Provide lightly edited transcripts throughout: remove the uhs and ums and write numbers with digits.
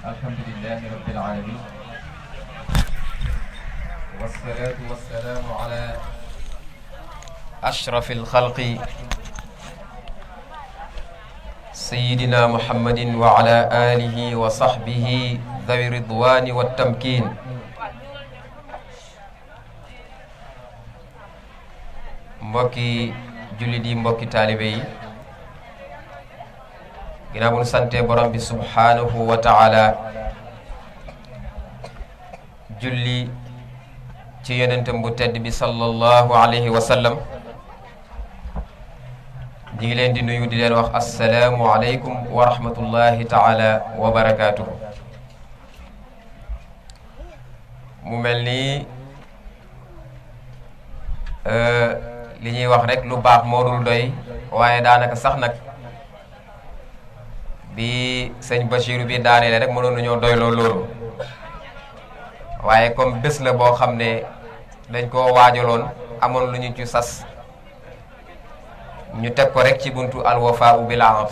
الحمد لله رب العالمين والصلاة والسلام على أشرف الخلق سيدنا محمد وعلى آله وصحبه ذوي الرضوان والتمكين mbokki jullit yi mbokki taalibe yi ginnaaw bu nu sante borom bi subhanahu wa taala julli ci yonentam bu tedd bi sallallahu alayhi wa sallam ñi ngi leen di nuyu di leen wax assalaamu aleykum wa rahmatullahi taala wa barakaatuhu mu mel ni li ñuy wax rek lu baax moo dul doy waaye daanaka sax nag bi sëñ Bachir bi daaneele rek mënoon nañoo doyloo loolu waaye comme bés la boo xam ne dañ koo waajaloon amoon lu ñu ci sas ñu teg ko rek ci buntu alwafa bil ahd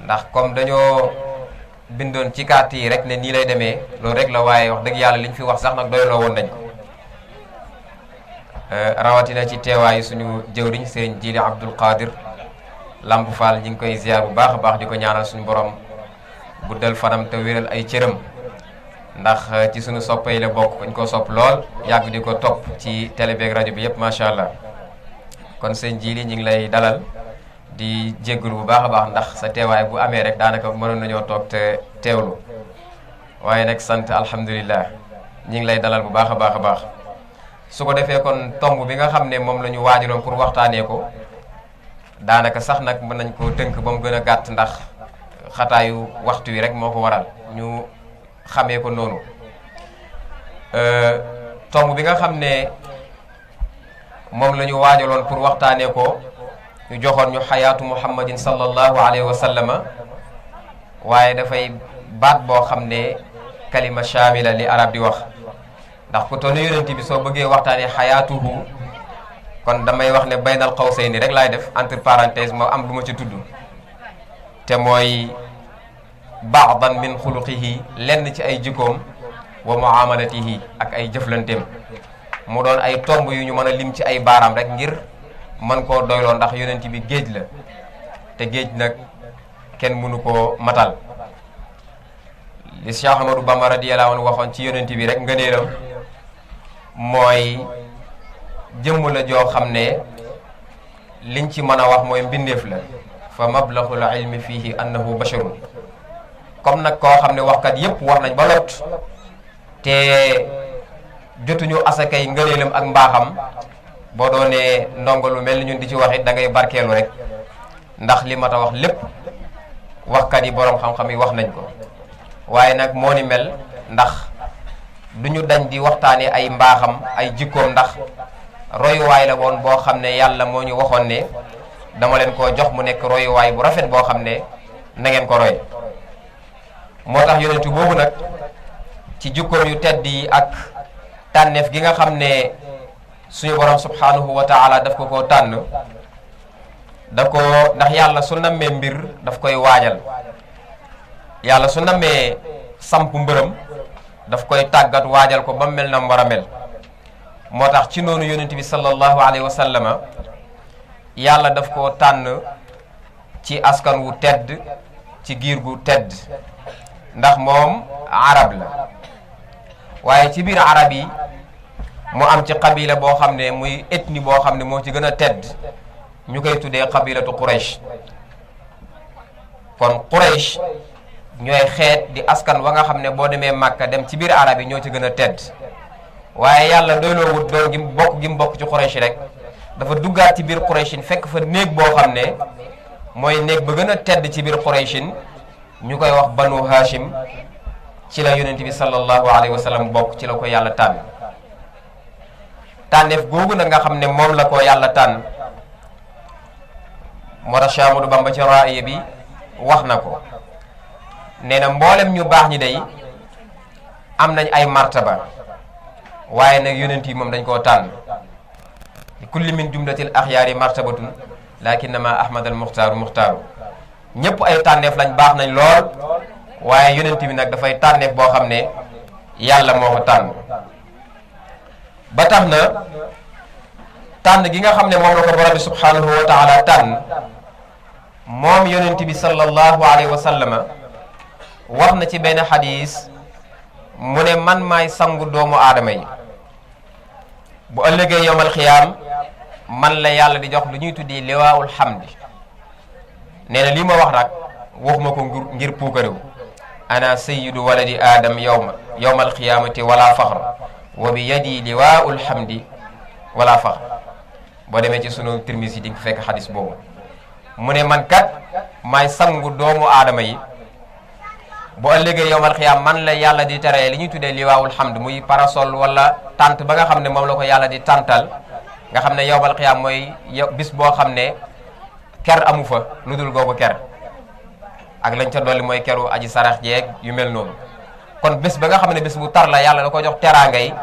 ndax comme dañoo bindoon ci carte yi rek ne nii lay demee loolu rek la waaye wax dëgg yàlla liñ fi wax sax nag doyloo woon nañ ko rawatina ci teewaayu suñu jëwriñ sëriñ Jili Abdul Qadir Lamp Fall ñi ngi koy ziar bu baax a baax di ko ñaanal suñu borom guddal fanam te wéral ay cëram ndax ci suñu soppe yi la bokk dañ ko sopp lool yàgg di ko topp ci télé beeg rajo bi yëpp macha allah kon sëñ Jili ñi ngi lay dalal di jéggul bu baax a baax ndax sa teewaay bu amee rek daanaka mënoon nañoo toog te teewlu waaye nag sant alhamdulillah ñi ngi lay dalal bu baax a baax a baax su ko defee kon tomb bi nga xam ne moom la ñu waajaloon pour waxtaanee ko daanaka sax nag mën nañ koo tënk ba mu gën a gàtt ndax xataayu waxtu wi rek moo ko waral ñu xamee ko noonu tomb bi nga xam ne moom la ñu waajaloon pour waxtaanee ko ñu joxoon ñu xayaatu muhammadin sallallahu alayhi wa sallama waaye dafay baat boo xam ne kalima shamila li arab di wax ndax ku toll yonent bi soo bëggee waxtaanee xayaatuhu kon damay wax ne baynal qawsayni rek laay def entre parenthèse ma am lu ma ci tudd te mooy ba'dan min xuluqihi lenn ci ay jikkoom wa muamalatihi ak ay jëflanteem mu doon ay tomb yu ñu mën a lim ci ay baaraam rek ngir mën koo doyloo ndax yonent bi géej la te géej nag kenn mënu koo matal li Cheikh Ahmadou Bamba radiyallahu anhu waxoon ci yonent bi rek ngëneelam mooy jëmm la joo xam ne liñ ci mën a wax mooy mbindeef la fa mablaghul ilmi fihi annahu basharun comme nag koo xam ne waxkat yépp wax nañ ba lot te jotuñu asakay ngëneelam ak mbaaxam boo doonee ndongo lu mel ni ñun di ci wax it da ngay barkeelu rek ndax li mat a wax lépp waxkat yi boroom xam-xam yi wax nañ ko waaye nag moo ni mel ndax duñu dañ di waxtaane ay mbaaxam ay jikkoom ndax royuwaay la woon boo xam ne yàlla moo ñu waxoon ne dama leen koo jox mu nekk royuwaay bu rafet boo xam ne na ngeen ko roy moo tax yonentu boobu nag ci jikkoom yu tedd yi ak tànneef gi nga xam ne suñu borom subhanahu wa taala daf ko koo tànn da ko ndax yàlla su nammee mbir daf koy waajal yàlla su nammee samp mbërëm daf koy tàggat waajal ko ba mel na mu war a mel moo tax ci noonu yonent bi sallallahu alayhi wa sallama yàlla daf koo tànn ci askan wu tedd ci giir gu tedd ndax moom arab la waaye ci biir arab yi mu am ci qabila boo xam ne muy ethnie boo xam ne moo ci gën a tedd ñu koy tuddee qabilatu Quraysh kon Quraysh ñooy xeet di askan wa nga xam ne boo demee Màkka dem ci biir arab yi ñoo ci gën a tedd waaye yàlla doyloo wut doon gi mu bokk ci Quraysh rek dafa duggaat ci biir Quraysh fekk fa néeg boo xam ne mooy néeg ba gën a tedd ci biir Quraysh ñu koy wax banu Hashim ci la yonent bi sallallahu alayhi wa sallam bokk ci la ko yàlla tànn tànneef googu nag nga xam ne moom la ko yàlla tànn moo tax Cheikh Ahmadou Bamba ci raaya bi wax na ko nee na mboolem ñu baax ñi day am nañ ay martaba waaye nag yonent yi moom dañ koo tànn li kulli min jumlatil axyaari martabatun lakinnama ahmad al muxtaaru muxtaaru ñëpp ay tànneef lañ baax nañ lool waaye yonent bi nag dafay tànneef boo xam ne yàlla moo ko tànn. ba tax na tànn gi nga xam ne moom la ko borom bi subhanahu wa taala tànn moom yonent bi sallallahu alayhi wa sallama wax na ci benn xadis mu ne man maay sangu doomu aadama yi bu ëllëgee yowmal xiyaam man la yàlla di jox lu ñuy tuddee liwaawul hamdi. nee na lii ma wax nag waxuma ko ngir puukarew ana sayyidu waladi aadam yowmal xiyaamati wala faxr wa bi yadi liwaa'ul hamdi wala faxr. boo demee ci sunu Tirmisi di nga fekk xadis boobu mu ne man kat maay sangu doomu aadama yi bu ëllëgee yowmal xiyaam man la yàlla di teree li ñuy tuddee liwaawul hamd muy parasol wala tànt ba nga xam ne moom la ko yàlla di tàntal nga xam ne yowmal xiyaam mooy bis boo xam ne ker amu fa lu dul googu ker ak lañ ca dolli mooy keru aji sarax jeeg yu mel noonu. kon bés ba nga xam ne bés bu tar la yàlla da ko jox teraangay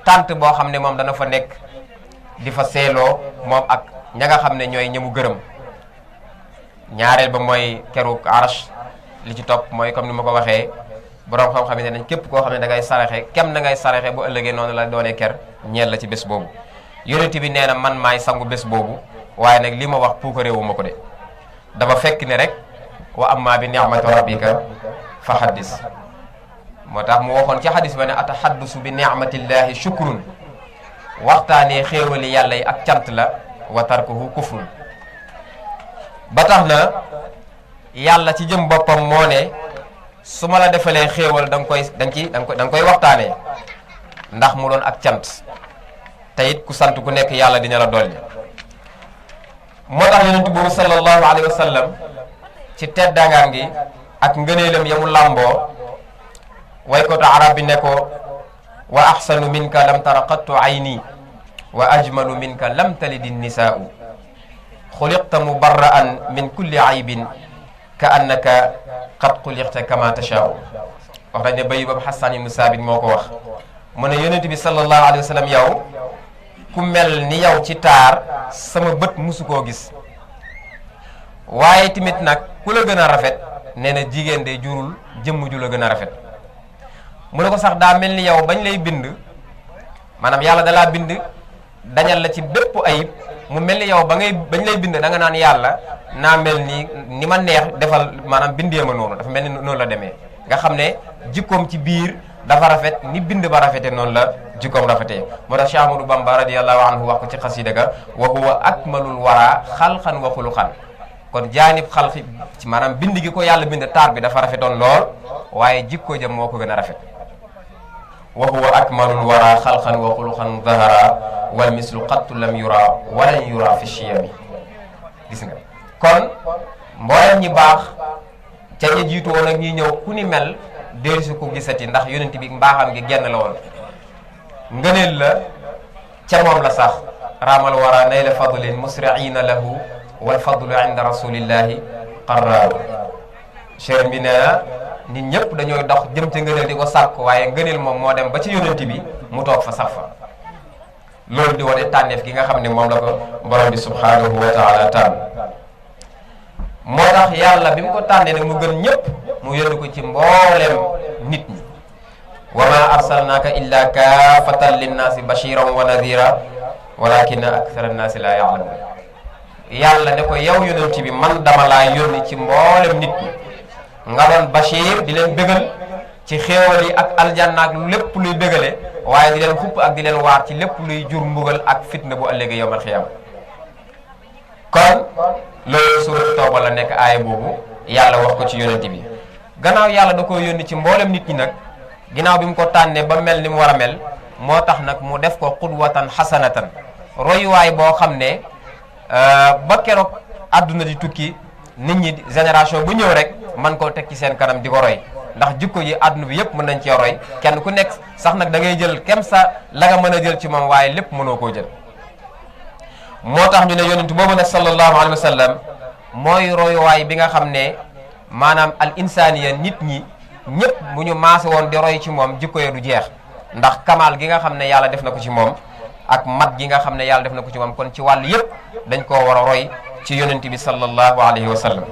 tànt boo xam ne moom dana fa nekk di fa seeloo moom ak ña nga xam ne ñooy ñamu gërëm. ñaareel ba mooy keru arash li ci topp mooy comme ni ma ko waxee borom xam-xam ne nañ képp koo xam ne da ngay saraxe kem na ngay saraxe bu ëllëgee noonu la doonee ker ñeel la ci bés boobu. yonent bi nee na man maay sangu bés boobu waaye nag li ma wax puuka réewu ma ko de dafa fekk ne rek wa amma bi ni'mati rabbika fa haddis. moo tax mu waxoon ci hadis ba ne atahaddusu bi ni'matillahi shukrun waxtaanee xéewali yàlla yi ak cant la wa tarkuhu kufrun. ba tax na yàlla ci jëm boppam moo ne su ma la defalee xéewal da nga koy waxtaanee ndax mu doon ak cant te it ku sant ku nekk yàlla dina la dolli. moo tax yonent boobu sallallahu alayhi wa sallam ci teddangaam gi ak ngëneelam yamu làmboo waykatu arab bi ne ko wa ahsanu minka lam tara qattu ayni wa ajmalu minka lam talidi nisaa'u xuliqta mubarra'an min kulli aybin ka annaka qad xuliqta kama tashaa'u. wax nañ ne bayi boobu Hassan ibnu Saabit moo ko wax mu ne yonent bi sallallahu alayhi wa sallam yow ku mel ni yow ci taar sama bët musu koo gis waaye tamit nag ku la gën a rafet nee na jigéen de jurul jëmm ju la gën a rafet. mu ne ko sax daa mel ni yow bañ lay bind maanaam yàlla dalaa bind dañal la ci bépp ayib mu mel ni yow bañ lay bind da nga naan yàlla naa mel ni ma neex defal maanaam bindee ma noonu dafa mel ni noonu la demee nga xam ne jikkoom ci biir dafa rafet ni bind ba rafete noonu la jikkoom rafetee. moo tax Cheikh Ahmadou Bamba radiyallahu anhu wax ko ci xasida ga wa huwa akmalul wara xalqan wa xuluqan. kon jaanib xalqi ci maanaam bind gi ko yàlla bind taar bi dafa rafetoon lool waaye jikko jëm moo ko gën a rafet. wa huwa akmalul wara xalqan wa xuluqan zahara wal mislu qattu lam yura walan yura fi chiyami. gis nga kon mboolem ñi baax ca ñi jiitu woon ak ñi ñëw ku ni mel déel si ko gisati ndax yonent bi mbaaxam gi genn la woon. ngëneel la ca moom la sax raamal wara nayla fadlin musriina lahu wal fadlu inda rasulillahi qarraaru. cherin bi nee na nit ñëpp dañooy dox jëm ca ngëneel di ko sàkk waaye ngëneel moom moo dem ba ci yonent bi mu toog fa sax fa. loolu di wane tànneef gi nga xam ne moom la ko borom bi subhanahu wa taala tànn. moo tax yàlla bi mu ko tànnee nag mu gën ñëpp mu yónni ko ci mboolem nit ñi. wa ma arsalnaaka illa kaafatan linnaasi bashiran wa nadira walakina akthara annaasi la ya'lamun. yàlla ne ko yow yonent bi man dama laa yónni ci mboolem nit ñi nga doon bashir di leen bégal ci xéewal yi ak aljanna ak lépp luy bégale waaye di leen xupp ak di leen waar ci lépp luy jur mbugal ak fitna bu ëllëgee yawmal xiyaama. kon loolu suuratu Tawba la nekk aaya boobu yàlla wax ko ci yonent bi. gannaaw yàlla da ko yónni ci mboolem nit ñi nag ginnaaw bi mu ko tànnee ba mel ni mu war a mel moo tax nag mu def ko qudwatan xasanatan royuwaay boo xam ne ba keroog àdduna di tukki nit ñi génération bu ñëw rek man koo teg ci seen kanam di ko roy ndax jikko yi àdduna bi yëpp mën nañ cee roy kenn ku nekk sax nag da ngay jël kem sa la nga mën a jël ci moom waaye lépp mënoo koo jël. moo tax ñu ne yonent boobu nag sallallahu alayhi wa sallam mooy royuwaay bi nga xam ne maanaam al insaniya nit ñi ñëpp bu ñu maase woon di roy ci moom jikko yi du jeex ndax kamal gi nga xam ne yàlla def na ko ci moom ak mat gi nga xam ne yàlla def na ko ci moom kon ci wàll yëpp dañ koo war a roy ci yonent bi sallallahu alayhi wa sallam.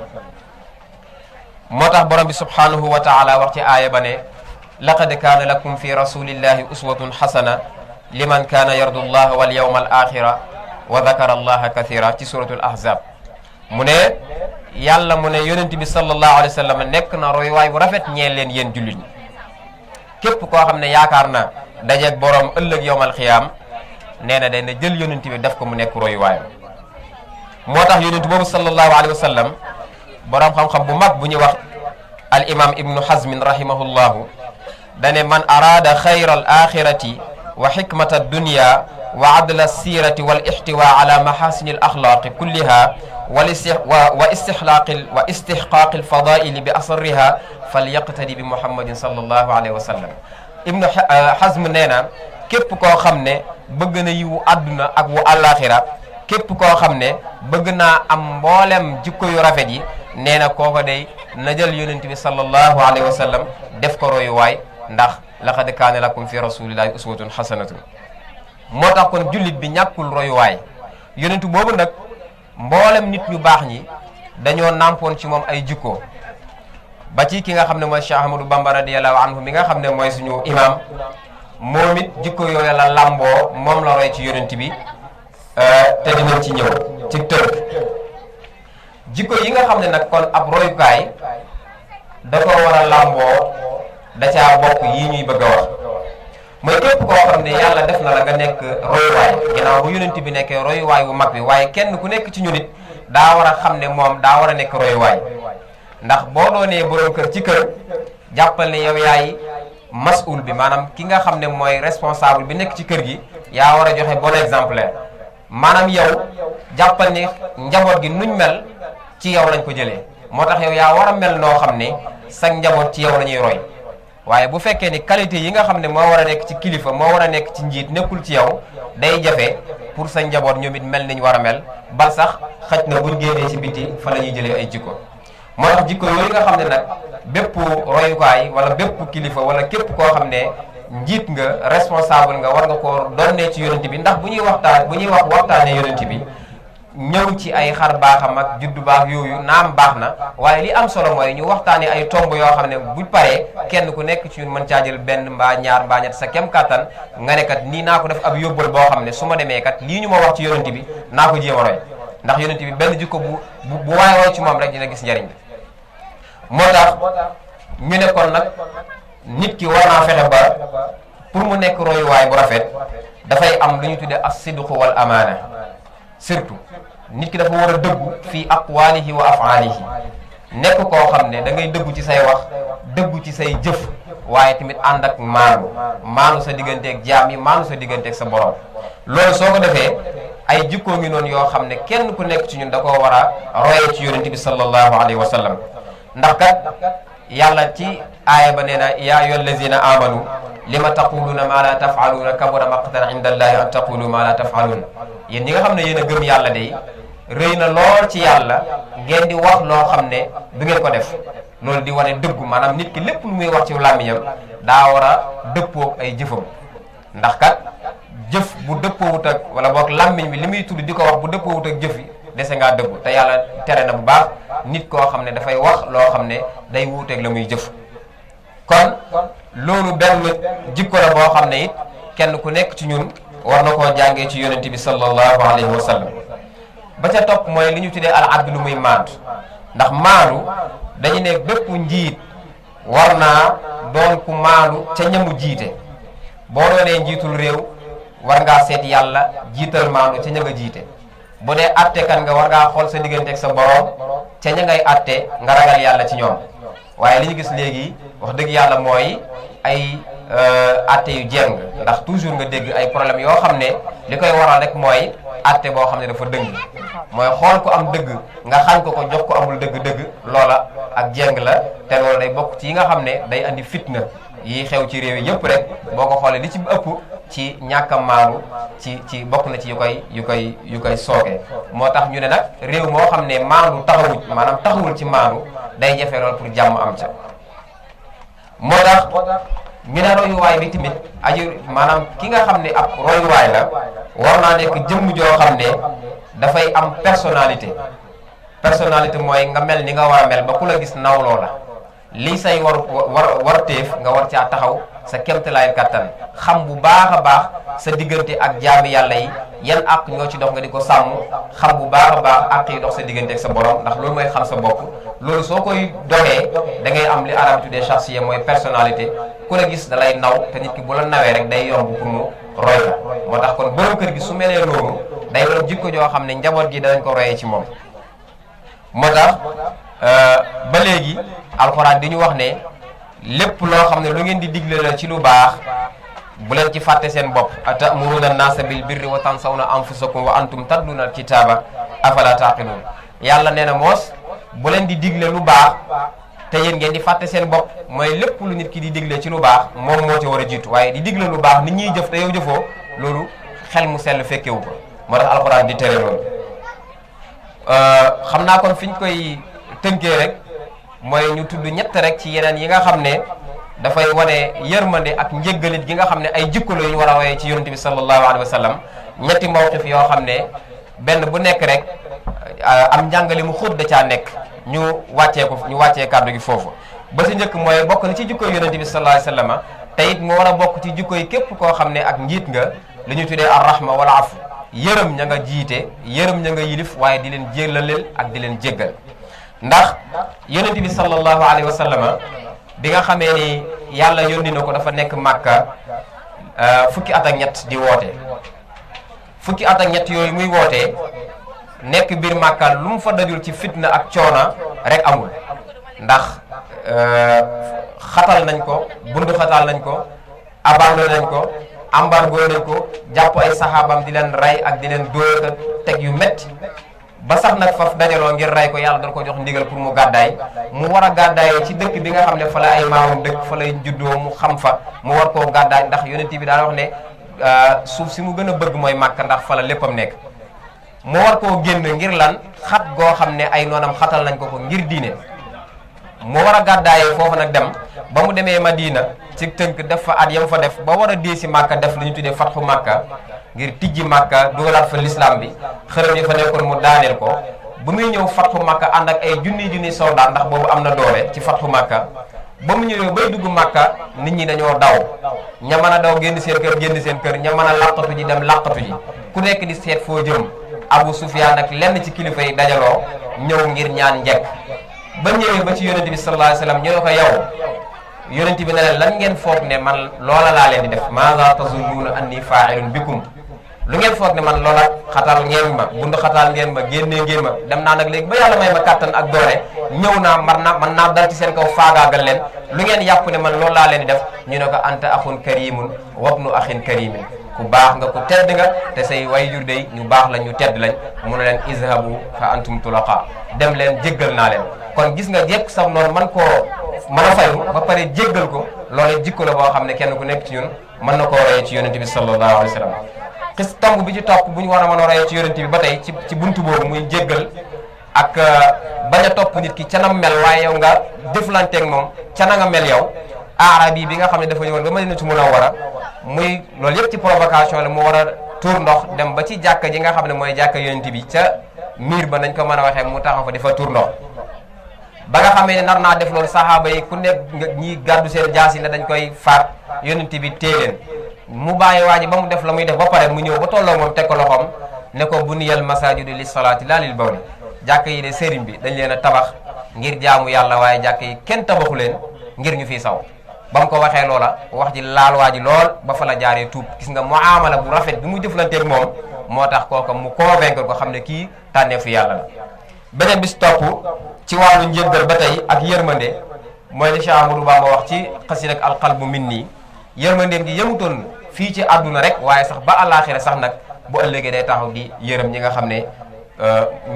moo tax borom bi subhanahu wa taala wax ci aaya ba ne laqad kaana lakum fi rasulillahi uswatun xasana liman kaana yardu llaha wal yawma al axira wa dakara allaha kathira ci suratul ahzab mu ne yàlla mu ne yonent bi sallallahu alayhi wa sallam nekk na royuwaay bu rafet ñeel leen yéen jullit ñi képp koo xam ne yaakaar na dajeeg borom ëllëg yowmal xiyaam nee na day na jël yonent bi def ko mu nekk royuwaayam moo tax yonent boobu sallallahu alayhi wa sallam borom xam-xam bu mag bu ñuy wax al imam ibnu hazmin rahimahullahu dane man araada xayra al axirati wa xikmata addunya wa adla alsirati wal ixtiwa ala mahasini al axlaqi kulliha wa istixqaaqi alfadaili bi asriha falyaqtadi bi muhammadin sallallahu alayhi wa sallam ibnu hazm nee na képp koo xam ne bëgg na yiwu àdduna ak wu àllaaxira képp koo xam ne bëgg naa am mboolem jikko yu rafet yi nee na kooko day na jël yonent bi sallallahu alayhi wa sallam def ko royuwaay ndax laqad kaana lakum fi rasulillahi uswatun hasanatun moo tax kon jullit bi ñàkkul royuwaay yonent boobu nag mboolem nit ñu baax ñi dañoo nàmpoon ci moom ay jikko ba ci ki nga xam ne mooy Cheikh Ahmadou Bamba radiyallahu anhu mi nga xam ne mooy suñu imam moom it jikko yooyu la lamboo moom la roy ci yonent bi te dinañ ci ñëw ci tënk jikko yi nga xam ne nag kon ab royukaay da ko war a lamboo da caa bokk yii ñuy bëgg a wax mooy képp koo xam ne yàlla def na la nga nekk royuwaay ginnaaw bu yonent bi nekkee royuwaay bu mag bi waaye kenn ku nekk ci ñun it daa war a xam ne moom daa war a nekk royuwaay ndax boo doonee borom kër ci kër jàppal ne yow yaay masul bi maanaam ki nga xam ne mooy responsable bi nekk ci kër gi yaa war a joxe bon exemplaire maanaam yow jàppal ne njaboot gi nuñ mel ci yow lañ ko jëlee moo tax yow yaa war a mel noo xam ne sa njaboot ci yow la ñuy roy waaye bu fekkee ni qualité yi nga xam ne moo war a nekk ci kilifa moo war a nekk ci njiit nekkul ci yow day jafe pour sa njaboot ñoom it mel niñ war a mel bal sax xaj na buñ génnee ci biti fa la ñuy jëlee ay jikko moo tax jikko yooyu nga xam ne nag bépp royukaay wala bépp kilifa wala képp koo xam ne njiit nga responsable nga war nga koo donnee ci yonent bi ndax bu ñuy wax waxtaanee yonent bi ñëw ci ay xar baaxam ak juddu baax yooyu naam baax na waaye li am solo mooy ñu waxtaanee ay tomb yoo xam ne buñ paree kenn ku nekk ci ñun mën caa jël benn mbaa ñaar mbaa ñett sa kem kattan nga ne kat nii naa ko def ab yóbbal boo xam ne su ma demee kat lii ñu ma wax ci yonent bi naa ko jéem a roy ndax yonent bi benn jikko bu waay roy ci moom rek dina gis njariñ bi moo tax ñu ne kon nag nit ki war naa fexe ba pour mu nekk royuwaay bu rafet dafay am lu ñu tuddee as-sidqu wal amaana surtout nit ki dafa war a dëggu fii aqwaalihi wa afaalihi nekk koo xam ne da ngay dëggu ci say wax dëggu ci say jëf waaye tamit ànd ak maanu sa digganteeg jaam yi maanu sa digganteeg sa borom loolu soo ko defee ay jikkoo ngi noonu yoo xam ne kenn ku nekk ci ñun da koo war a royee ci yonent bi sallallahu alayhi wa sallam ndax kat yàlla ci aaya ba nee na yaa ayyuha allazina amanu lima taquluuna ma la tafaaluuna kabura maqtan inda allahi an taqulu ma la tafaaluun yéen ñi nga xam ne yéen a gëm yàlla day rëy na lool ci yàlla ngeen di wax loo xam ne du ngeen ko def loolu di wane dëggu maanaam nit ki lépp lu muy wax ci làmmiñam daa war a dëppoog ay jëfam ndax kat jëf bu dëppoowut ak wala boog làmmiñ bi li muy tudd di ko wax bu dëppoowut ak jëf yi dese ngaa dëggu te yàlla tere na bu baax nit koo xam ne dafay wax loo xam ne day wuuteeg la muy jëf kon loolu benn jikko la boo xam ne it kenn ku nekk ci ñun war na koo jàngee ci yonent bi sallallahu alayhi wa sallam ba ca topp mooy li ñu tuddee al adlu muy maandu ndax maandu dañu ne bépp njiit war naa doon ku maandu ca ñamu jiite boo doonee njiitul réew war ngaa seet yàlla jiital maandu ca ña nga jiite bu dee atte kan nga war ngaa xool sa diggante ak sa borom ca ña ngay atte nga ragal yàlla ci ñoom waaye li ñu gis léegi wax dëgg yàlla mooy ay atte yu jeng ndax toujours nga dégg ay problème yoo xam ne li koy waral rek mooy atte boo xam ne dafa dëng mooy xool ko am dëgg nga xañ ko jox ko amul dëgg-dëgg loola ak jeng la te loolu day bokk ci yi nga xam ne day andi fitna yi xew ci réew yi yëpp rek boo ko xoolee li ci ëpp ci ñàkk a maandu ci bokk na ci yu koy sooke moo tax ñu ne nag réew moo xam ne maandu taxawul ci maandu day jafe lool pour jàmm am ca moo tax ñu ne royuwaay bi tamit maanaam ki nga xam ne ab royuwaay la war naa nekk jëmm joo xam ne dafay am personnalité personnalité mooy nga mel ni nga war a mel ba ku la gis nawloo la lii say war téef nga war caa taxaw sa kéemtalaay kattan xam bu baax a baax sa diggante ak jaami yàlla yi yan àq ñoo ci dox nga di ko sàmm xam bu baax a baax àq yi dox sa diggante ak sa borom ndax loolu mooy xam sa bopp loolu soo koy doxee da ngay am li arab tuddee shakhsiyya mooy personnalité ku la gis da lay naw te nit ki bu la nawee rek day yomb pour mu roy la moo tax kon borom kër gi su melee noonu day doon jikko joo xam ne njaboot gi danañ ko royee ci moom moo tax ba léegi alxuraan di ñu wax ne lépp loo xam ne lu ngeen di digle la ci lu baax bu leen ci fàtte seen bopp atamuruna an-naasa bil birri wa tansawna anfusakum wa antum tatluna al-kitaaba afala taqilun yàlla nee na moos bu leen di digle lu baax te yéen ngeen di fàtte seen bopp mooy lépp lu nit ki di digle ci lu baax moom moo ci war a jiitu waaye di digle lu baax nit ñiy jëf te yow jëfoo loolu xel mu sell fekkewu ko moo tax alxuraan di tere loolu xam naa kon fi ñu koy tënkee rek mooy ñu tudd ñett rek ci yeneen yi nga xam ne dafay wane yërmande ak njéggalit gi nga xam ne ay jikko la yu ñu war a woyee ci yonent bi sallallahu alayhi wa sallam ñetti mawqif yoo xam ne benn bu nekk rek am njàngale mu xóot da caa nekk ñu wàccee kàddu gi foofu ba si njëkk mooy bokk na ci jikkoy yonent bi sallallahu alayhi wa sallam te it mu war a bokk ci jikko yi képp koo xam ne ak njiit nga li ñu tuddee ar-rahma wala afu yërëm ña nga jiite yërëm ña nga yilif waaye di leen jéggaleel ak di leen jéggal ndax yonent bi sallallahu alayhi wa sallam bi nga xamee ni yàlla yónni na ko dafa nekk màkka fukki at ak ñett di woote fukki at ak ñett yooyu muy wootee nekk biir màkka lu mu fa dajul ci fitna ak coona rek amul ndax xatal nañ ko bundu xatal nañ ko abandonné nañ ko embargo nañ ko jàpp ay saxaabam di leen rey ak di leen dóor teg yu metti ba sax nag faf dajaloo ngir rey ko yàlla dal ko jox ndigal pour mu gàddaay mu war a gàddaay ci dëkk bi nga xam ne fa la ay maamam dëkk fa lay juddoo mu xam fa mu war koo gàddaay ndax yonent bi daal wax ne suuf si mu gën a bëgg mooy Màkka ndax fa la léppam nekk mu war koo génn ngir lan xat goo xam ne ay noonam xatal nañ ko ko ngir diine mu war a gàddaayee foofu nag dem ba mu demee Madina ci tënk def fa at yam fa def ba war a dee si Màkka def lu ñu tuddee fatxu Màkka ngir tijji Màkka dugalaat fa l'islam bi xërëm yi fa nekkoon mu daaneel ko bu muy ñëw fatxu Màkka ànd ak ay junni soldat ndax boobu am na doole ci fatxu Màkka ba mu ñëwee bay dugg Màkka nit ñi dañoo daw ña mën a daw génn seen kër ña mën a làqatu ji dem làqatu ji ku nekk di seet foo jëm Abu Sufyaan ak lenn ci kilifa yi dajaloo ñëw ngir ñaan njekk ba ñëwee ba ci yonent bi sallallahu alayhi wasallam ñu ne ko yow yonent bi ne leen lan ngeen foog ne man loola laa leen di def maaza tazunnuuna anni faa'ilun bikum lu ngeen foog ne man loola xatal ngeen ma bundu xatal ngeen ma génnee ngeen ma dem naa nag léegi ba yàlla may ma kàttan ak doole ñëw naa man naa dal ci seen kaw faagaagal leen lu ngeen yàpp ne man loolu laa leen di def ñu ne ko anta axun karimun wabnu axin karimin ku baax nga ku tedd nga te say wayjur dey ñu baax la ñu tedd lañ mu ne leen izhabu fa antum tulaqa dem leen jéggal naa leen kon gis nga jekk sax noonu man koo mën a fayu ba pare jéggal ko loolu jikko la boo xam ne kenn ku nekk ci ñun mën na koo royee ci yonente bi sallallahu alayhi wa sallam xis tomb bi ci topp bu ñu war a mën a royee ci yonente bi ba tey ci buntu boobu muy jéggal ak bañ a topp nit ki ca na mel waaye yow nga jëflanteeg moom ca na nga mel yow arabi bi nga xam ne dafa ñëwoon ba Madinatu Munawwara muy loolu yëpp ci provocation la mu war a tuur ndox dem ba ci jàkka ji nga xam ne mooy jàkka yonente bi ca miir ba nañ ko mën a waxee mu taxaw fa di fa tuur ndox ba nga xamee ne nar naa def loolu saxaaba yi ku nekk ñi gàddu seen jaas yi ne dañ koy faat yonente bi téye leen mu bàyyi waa ji ba mu def la muy def ba pare mu ñëw ba tolloo moom teg ko loxoom ne ko buniyal masajidu lis salaati laa lil bawli jàkk yi de sëriñ bi dañ leen a tabax ngir jaamu yàlla waaye jàkk yi kenn tabaxu leen ngir ñu fiy saw ba mu ko waxee loola wax ji laal waa ji lool ba fa la jaaree tuub gis nga muamala bu rafet bi mu jëflanteeg moom moo tax kooka mu convaincre ko xam ne kii tànneefu yàlla la beneen bis topp ci wàllu njëggal ba tey ak yërmande mooy li Cheikh Amadou Bamba wax ci xasida ak alqalbu minni yërmandeem gi yemutoon fii ci àdduna rek waaye sax ba àllaaxira sax nag bu ëllëgee day taxaw di yërëm ñi nga xam ne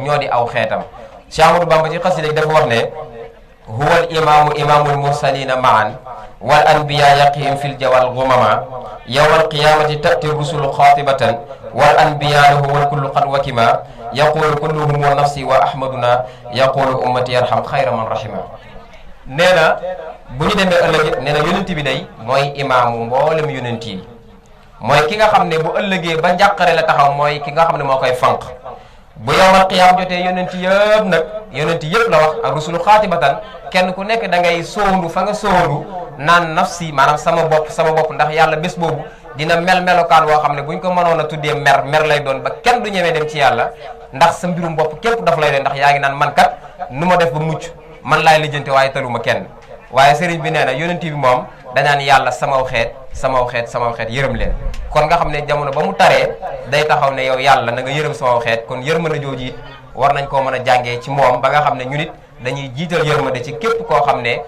ñoo di aw xeetam Cheikh Amadou Bamba ci xasida gi dafa wax ne huwa al imaamu imaamul mursalina maan wal anbiya yaqihim fil jawal gumama yawma alqiyamati tati rusulu xaatibatan wal anbiya lahu wal kullu qad wakima yaqulu kulluhum wa nafsi wa ahmaduna yaqulu ummati yarham xayra man rahima nee na bu ñu demee ëllëg it nee na yonent bi day mooy imaamu mboolem yonent yi mooy ki nga xam ne bu ëllëgee ba njàqare la taxaw mooy ki nga xam ne moo koy fanq bu yowmal qiyaam jotee yonent yëpp nag yonent yëpp la wax ak rusulu xaatibatan kenn ku nekk da ngay soondu fa nga soondu naan nafsi maanaam sama bopp ndax yàlla bés boobu dina melokaan woo xam ne buñ ko mënoon a tuddee mer lay doon ba kenn du ñemee dem ci yàlla ndax sa mbirum bopp képp daf lay doon ndax yaa ngi naan man kat nu ma def ba mucc man laay lijjanti waaye taluma kenn waaye sëriñ bi nee na yonent bi moom danaan yàlla samaw xeet yërëm leen kon nga xam ne jamono ba mu taree day taxaw ne yow yàlla na nga yërëm samaw xeet kon yërmande jooju it war nañ koo mën a jàngee ci moom ba nga xam ne ñu nit dañuy jiital yërmande ci képp koo xam ne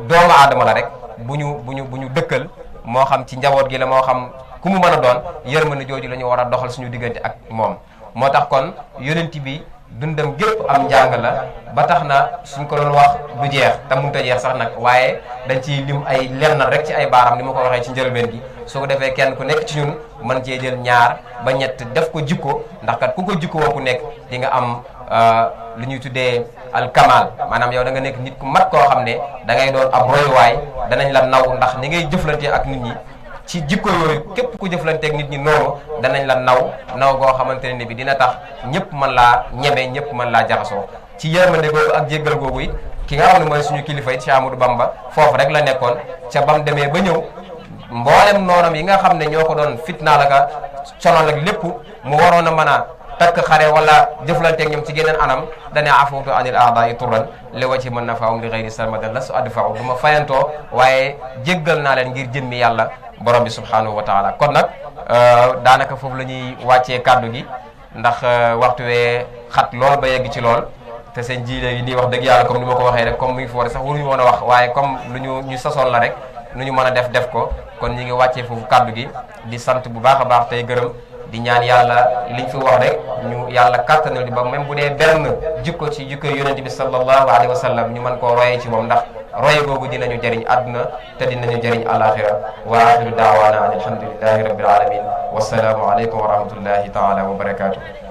doomu aadama la rek bu ñu dëkkal moo xam ci njaboot gi la moo xam ku mu mën a doon yërmande jooju la ñu war a doxal suñu diggante ak moom moo tax kon yonent bi dundam gépp am njàng la ba tax na suñ ko doon wax du jeex te mënut a jeex sax nag waaye dañ ciy lim ay lenn rek ci ay baaram ni ma ko waxee ci njëlbeen gi su ko defee kenn ku nekk ci ñun mën cee jël ñaar ba ñett def ko jikko ndax kat ku ko jikko woo ku nekk di nga am lu ñuy tuddee alkamal maanaam yow da nga nekk nit ku mat koo xam ne da ngay doon ab royuwaay danañ la naw ndax ni ngay jëflante ak nit ñi ci jikko yooyu képp ku jëflanteeg nit ñi noonu danañ la naw goo xamante ne bi dina tax ñëpp mën laa ñeme ñëpp mën laa jaxasoo ci yërmande googu ak jéggal googu it ki nga xam ne mooy suñu kilifa it Cheikh Amadou Bamba foofu rek la nekkoon ca bam demee ba ñëw mboolem noonam yi nga xam ne ñoo ko doon fitnaal ak sonal ak lépp mu waroon a mën a takk xare wala jëflanteeg ñoom ci geneen anam dane afuutu anil aadaa'i turan li wa ci mën na faaw li xëyri sarmadan la su adfa'u du ma fayantoo waaye jéggal naa leen ngir jëmmi yàlla borom bi subhanahu wa taala kon nag daanaka foofu la ñuy wàccee kàddu gi ndax waxtu wee xat lool ba yegg ci lool te seen ji léegi nii wax dëgg yàlla comme ni ma ko waxee rek comme mu ngi fi war sax waruñu woon a wax waaye comme lu ñu sasoon la rek nu ñu mën a def ko kon ñi ngi wàccee foofu kàddu gi di sant bu baax a baax tey gërëm di ñaan yàlla liñ fi wax rek ñu yàlla kàttanal di ba même bu dee benn jikko ci jikko yonente bi sallallahu alayhi wa sallam ñu mën koo royee ci moom ndax roye googu dinañu jëriñ àdduna te dinañu jëriñ alaxira wa axiru daawaana an alhamdulillahi rabbil alamin wasalaamu aleykum wa rahmatullahi taala wa barakatuh